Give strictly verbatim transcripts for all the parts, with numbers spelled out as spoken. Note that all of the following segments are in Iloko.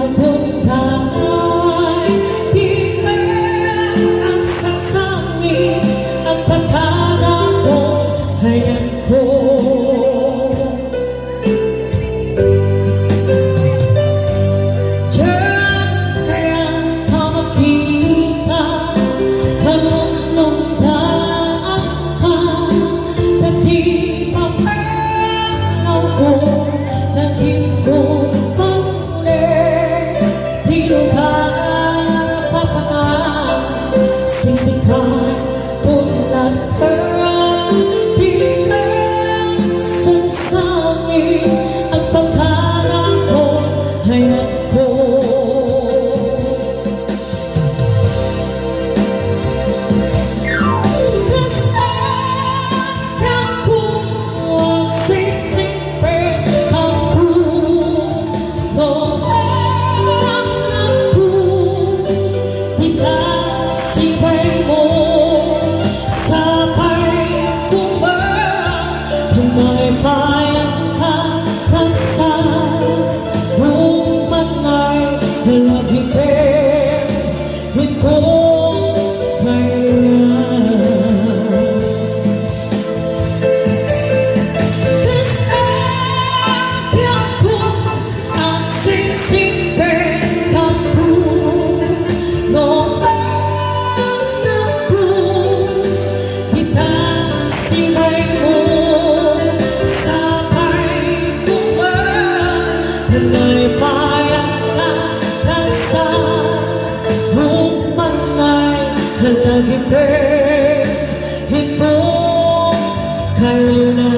Aguntaay ti agsasangit, agpakadako, hayanko. Diyan kayat ka makita, halumlumdaan ka, dati papenawko, naging kumpang Dilo ka papangan, singsikan, unat ka, di ka sangsangi, agpakadako, hayanko. Kasta ka kung singsing Lagi pe, ito kayo na.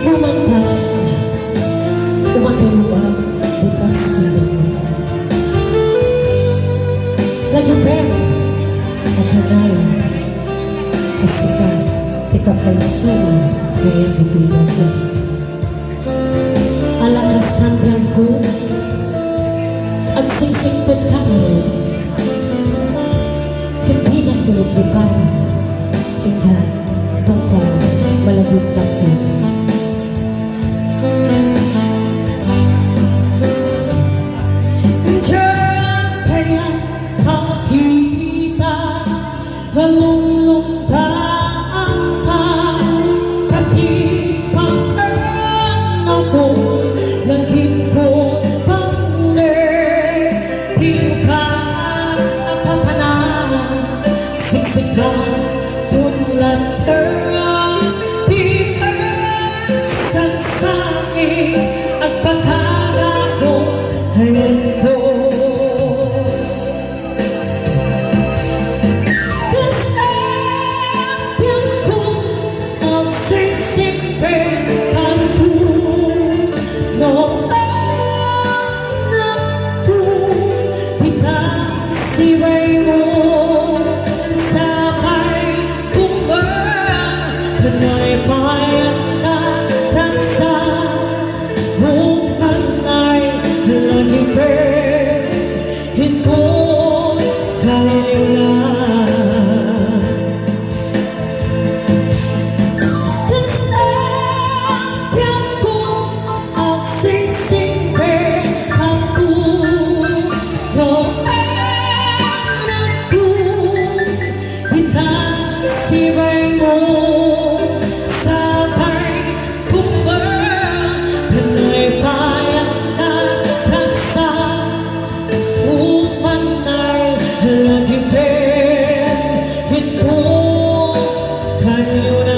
Umantay, umantay mo ba, bukas sa loob? Lagi pe, akanay, asika, ti kapaisuna, ngayon dito'y daga. Ala kas tambiangko, agsingsingpet ka ngarud. Ket dinak tulog liparan, inda, tungpal, malagip dakkel. Diak kayat makita, halumlumdaan ka, kapipaanako, lagip ko pangre, di ka apapanan, siksika, tunlat, di ka sangsangi, agpakadako, hayanko. Hito kaliwla. Kasta piangko agsingsingpet ako, no anakko, ita sibaymo, sapay kumba, kanay payag ka, raksa. Umannay lagi pen ito kayo na.